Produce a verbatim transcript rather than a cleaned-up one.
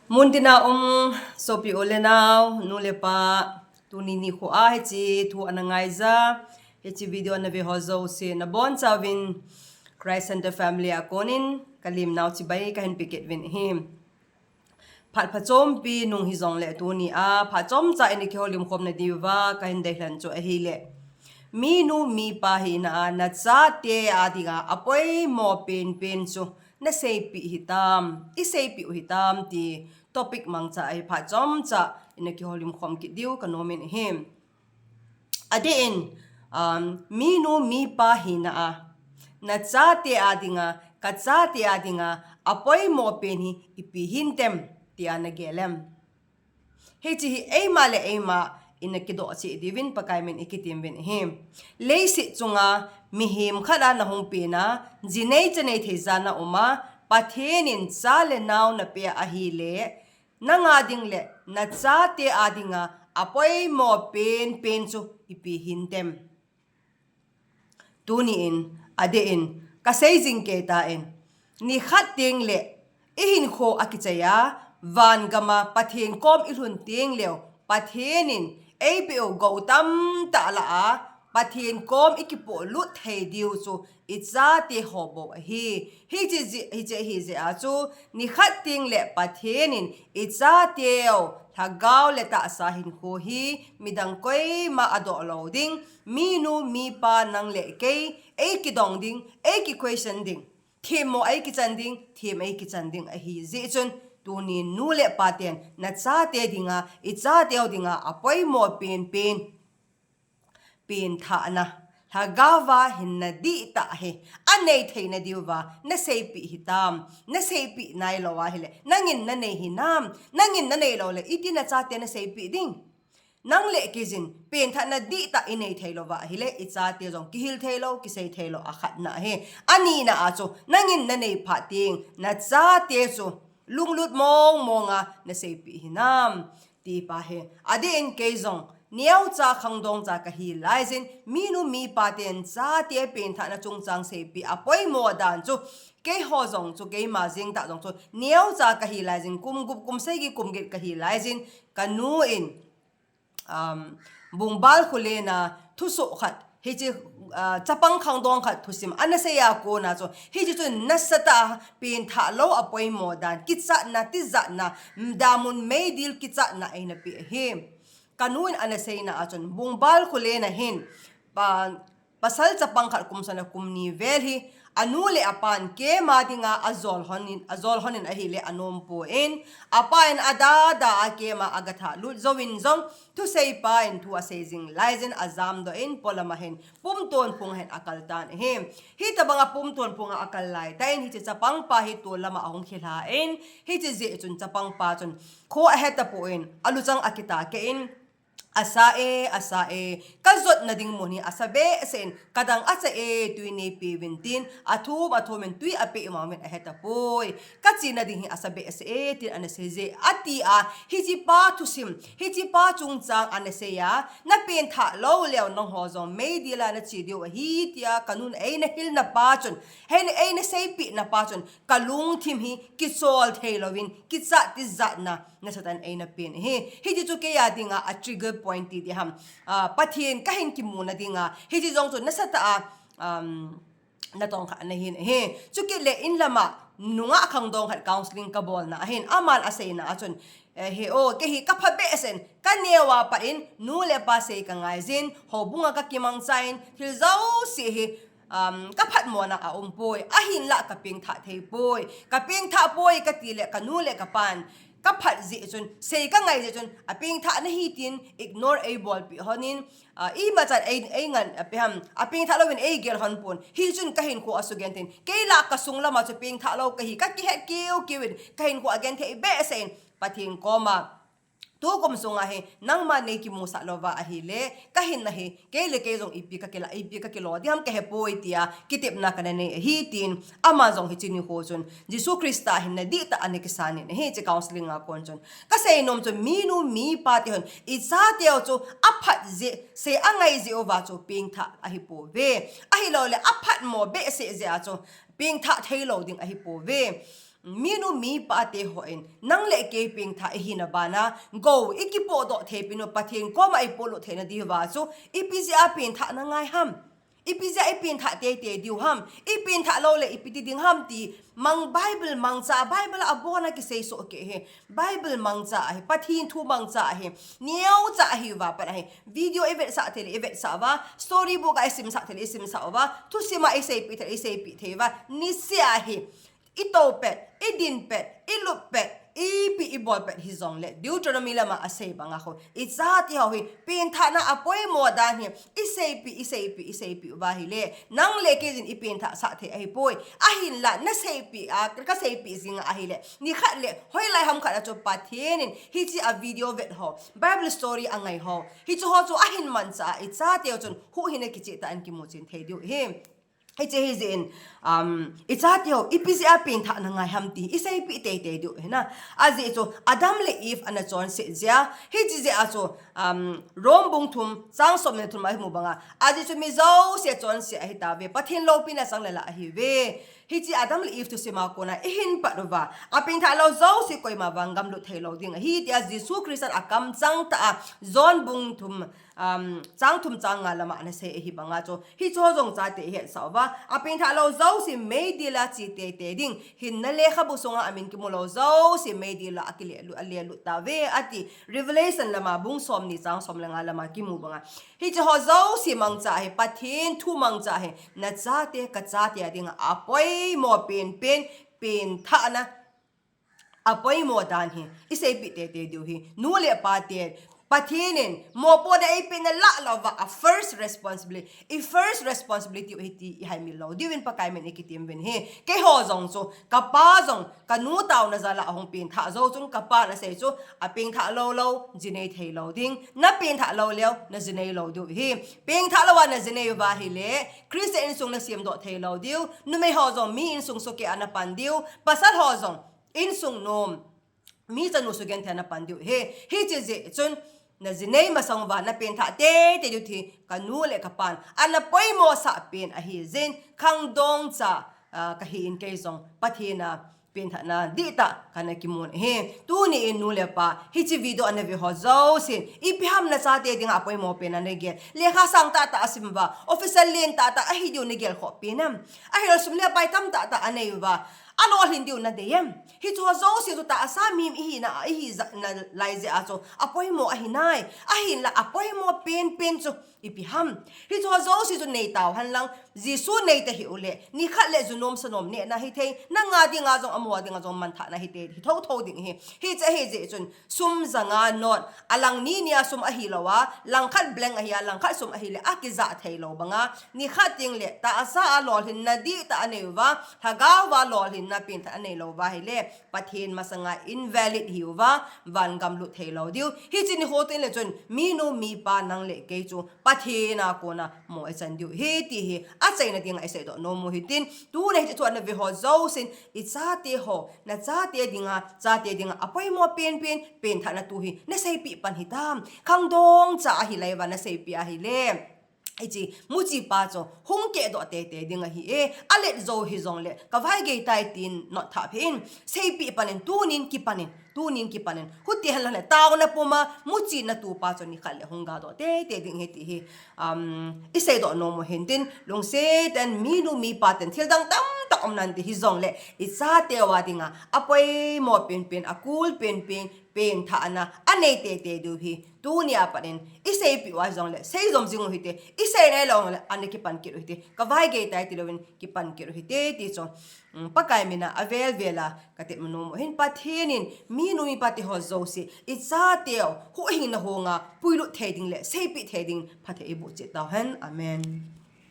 Muntina um sopi u le nau, nu le pa, tuni nikho a hiche thu ana ngaija, hiche video ana ve ho jouse nabonchauvin Christ Center Family a konin kalimnau chibai kahin pe kit uvin ahi. Phat phachompi nung hijongle tuni a phat chomcha in ikihoulim khomna diuva kahin deilhen chu ahile, minu mipa hina a nachate a dinga apoimo penpen chu naseipeh hitam, iseipeh u hitam ti topic mangcha ahi. Phat chomcha in ikihoulim khom kit diu kanom in ahi. Adeh in, minu mipa hina a nachate a dinga, kachate a dinga apoimo pen hi ipi hintem tia nagel em? Hiche hi eima le eima ina kidoh cheh diuvin Pakai min ikitem uvin ahi. Leiset chunga mihem khat a nahung pena, jinei chanei thei ja nauma, Pathen in cha le nao napeh ahile, nanga dingle nachate a dinga apoimo penpen chu ipi hintem? Tuni in, adeh in, kasei jing kei tan, nikhat tengle ihinkho akichai a, van gama Pathen kom ilhun tengleu, Pathen in eipeh u gou tamtah lah a, Pathen kom ikipohlut thei diu chu ichate ho bou ahi. Hiche jeh, hiche ahijeh a chu, nikhat tengle Pathen in ichateu lhagao le tahsa hinkho hi midang koima adoh lou ding, minu mipa nang le kei eikidong ding, eiki question ding, themmo eikichan ding, them eikichan ding ahijeh chun, tuni nu le paten nachate dinga, ichateu dinga apoimo penpen penthahna, lhagaova hinna dihtah hi anei theina diuva naseipeh hitam? Naseipeh nailou ahile, nangin nanei hinam? Nangin nanei loule iti nachate naseipeh ding? Nang le kei jin penthahna dihtah inei theilouva ahile, ichate jong kihil theilou, kisei theilou, akhatna ahi. Anina a chu, nangin nanei phat teng nachate chu lunglut mong monga naseipeh hinam, ti pa hi. Adeh in kei jong neocha khangdongcha kahi laijin, minu mipa ten chate penthahna chungchang seipeh apoimo dan chu, keiho jong chu, keima jeng tah jong chu neocha kahi laijin, kum gup, kum sagi, kum get kahi laijin, kanu in Bungbal Khullen a thusoh khat, hiche chapang khangdong khat thusim ana sei a kona chu, hiche chun nasatah a penthah lou apoimo dan, kichatna, tijatna, damun meidil kichatna eina peh ahi. Kanu in ana seina a chun, Bungbal Khullen a hin, pasal chapang khat kum som le kum ni vel hi, anu le apan camp a dinga ajol lhonin, ajol lhonin ahile anompon, apa in ada da a camp a agathah lut jouvin jong, thuseipa in thu asei jing laijin ajamdoh in, polama hin Pumtonphung a hin akal tan ahi. Hitobanga Pumtonphung a akal laitah in hiche chapangpa hi tol lama ahung khilha in, hiche jeh chun chapangpa chun kho ahetapon, aluchang akitah keh in, asa e, asa e, kajotna ding mun hi asa behseh in, kadang acha e, twi neipeuvin tin, athum athum in twi apeh mauvin ahetapoi. Kachena ding hi asa behseh e, tin ana sei je, ati a, hichepa thusim, hichepa chungchang ana sei a, napenthah lou leu nangho jong meidil a nache diu ahi tia kanun eina hilna pa chun, hin eina seipehna pa chun, kalungthim hi kichol theilouvin, kichat tijatna nasatah in eina pen ahi. Hiche chu kei a dinga a trigger point ti diham, Pathen kahin kimuna dinga, hiche jong chu nasatah a natong khat ana hin ahi. Chukit le inlama nungah khangdong khat counselling kabolna ahin, aman aseina a chun, he o, kei hi kapha behseh in, kaneo a pat in nu le pa sei kangaijin, houbunga kakimangcha in, thil jouse hi kaphatmona aumpoi, ahinlah kapengthah theipoi. Kapengthah poi katile kanu le kapan kaphat jeh chun, sei kangai jeh chun, apengthah nahi tin ignore eibolpeh lhonin, imachan ei, eingan, apengthah louvin eigel lhonpon. Hichun kahinkho asugenthei in, keilah kasung lama chu pengthah lou kahi, kakihet keukeuvin, kahinkho agenthei behseh in, Pathen koma, tukum sunga hi nangma neikimusah louva ahile, kahinna hi kei le kei jong ipi kakila, ipi kakilo diham kahepoi tia kitepna kana nei ahi tin, ama jong hiche nikho chun Jesu Christa hinna dihtah ana kisanin ahi, hiche counselling a kon chun. Kaseinom chu minu mipa tehon ichateu chu aphat jeh, sei angai jeh uva chu pengthah ahipouve. Ahiloule aphatmo behseh jeh a chu pengthah theilou ding ahipouve. minu mipa te hon nang le kei pengthah ihina bana, go, ikipodoh thei pinu Pathen koma ipolut theina diuva chu, ipi jeh a pengthahna ngai ham? Ipi jeh a ipengthah teitei diu ham? Ipengthah lou le ipi ti ding ham ti mang Bible mangcha, Bible a abona kisei soh kei hi. Bible mangcha ahi, Pathen thu mangcha ahi. Neocha ahiuva pat ahi. Video ivetsah thei le ivetsah uva, story book a isimsah thei le isimsah uva, thusima iseipeh thei le iseipeh thei uva. Niseh ahi. Itoupet, idinpet, ilutpet, ipi ibolpet hijongle Deuteronomy lama asei banga ho, ichate ho hi pengthahna apoimo dan hi iseipeh, iseipeh, iseipeh uva ahile, nang le kei jin ipengthah sah thei ahipoi. Ahinla naseipeh a, kaseipeh jing ahile, nikhat le hoilai ham khat a chu Pathen in hiche a video vet ho, Bible story angai ho, hiche ho chu ahin manchah a, ichateu chun huhhingna kicheh tah in kimuchen thei diu hi. Hiche hijeh in, um, ichateu ipi jeh a pengthahna ngai ham ti iseipeh teitei diu hina. Ajeh chu Adam le Eve ana chonset jeh a, hiche jeh a chu, um, Rome bung thum chang som le thum a imu banga, ajeh chu mi jouse chonse ahitauve, Pathen loupina chang le la ahiuve. Hiche Adam le Eve thusima kona ihin pat uva, apengthah lou jouse koima vangam lut thei lou ding ahi tia Jesu Christan akamchang tah a John bung thum, um, chang thum chang nga lama anasei ahi banga chu, hiche ho jong chate ihetsah uva, apengthah lou jouse meidil a che teitei ding, hinna lekhabu sunga amin kimu lou jouse meidil a akile lut, ale lut tauve ati. Revelation lama bung somni chang som le nga lama kimu banga, hiche ho jouse mangcha ahi, Pathen thu mangcha ahi. Nachate kachate a dinga apoimo penpen pengthahna apoimo dan hi iseipeh teitei diu hi. Nu le pa te, Pathen in mopohna eipehna lah louva, a first responsibility, i first responsibility u ahi ti ihaimil lou diuvin Pakai min ikitem uvin ahi. Keiho jong chu, kapa jong kanu taona jal a ahung pengthah jou chun kapan asei chu, apengthah lou lou jinei thei lou ding, napengthah lou leu najinei lou diu ahi. Pengthah louva najinei uva ahile, Christian insung nasemdoh thei lou diu, numei ho jong mi insung sukeh a napan diu, pasal ho jong insung nom, mi chanu sugenthei a napan diu ahi. Hiche jeh chun najinei masang uva napengthah teitei diu ti kanu le kapan ana poimo sah pen ahi jeh in, khangdong cha, ah, kahi in kei jong Pathen a pengthahna dihtah kana kimun ahi. Tuni in nu le pa, hiche video ana ve ho jousen, ipi ham nachate dinga apoimo pen a nagel, lekha sang tahtah asim uva, officer len tahtah ahi diu nagel khoh pen em? Ahilou sum le pai tam tahtah anei uva, alolhin diu nadei em? Hiche ho jouse chu tahsa mihem ihina, ihi jat nalai jeh a chu apoimo ahi nai. Ahinla apoimo penpen chu ipi ham? Hiche ho jouse chu neitau henlang, Jesu neita hih uleh, nikhat le junom sanom nehna hithei, nanga dinga jong amaho dinga jong manthahna hithei, hi thotho ding ahi. Hiche ahijeh chun, sum janga note, alang ni nia sum ahilouva, langkhat blank ahi a, langkhat sum ahile akijah thei lou banga, nikhat tengle tahsa a lolhinna dihtah anei uva, lhagao va lolhinna pengthah anei louva ahile, Pathen masanga invalid ihiuva, vangam lut thei lou diu. Hiche nikho tengle chun, minu mipa nang le kei chu Pathen a kona mo ichan diu ahi ti hi achaina dinga iseidoh nom u hitin, tuni hiche thu ana ve ho jousen, ichate ho, nachate dinga, chate dinga apoimo penpen pengthahna thu hi naseipeh pan hitam? Khangdong cha ahilai uva naseipeh ahile, hiche muchi pa chu hung kehdoh teitei ding ahi e. Alet jou hijongle kavaigei tai tin note thah peh in, seipeh pan in, tunin kipan in, tunin kipan in. Hiti henlang le taona puma muchi natu pa chu nikhat le hung gadoh teitei ding ahi ti hi, um, iseidoh nom u hitin, lungset in minu mipa ten thildang tamtah um nante hijongle, ichateu a dinga apoimo penpen, akul penpen pengthahna anei teitei diu hi tunia pat in iseipeh uva jongle seijom jing u hite, isei nailou jongle ana kipan kit u hite, kavaigei tai tilouvin kipan kit u hite ti chu, um, Pakai mina avel vel a katep nom u hin, Pathen in minu mipa te ho jouse, ichateu huhhingna honga puilut thei ding le seipeh thei ding phatthei eiboh cheh tauhen. Amen.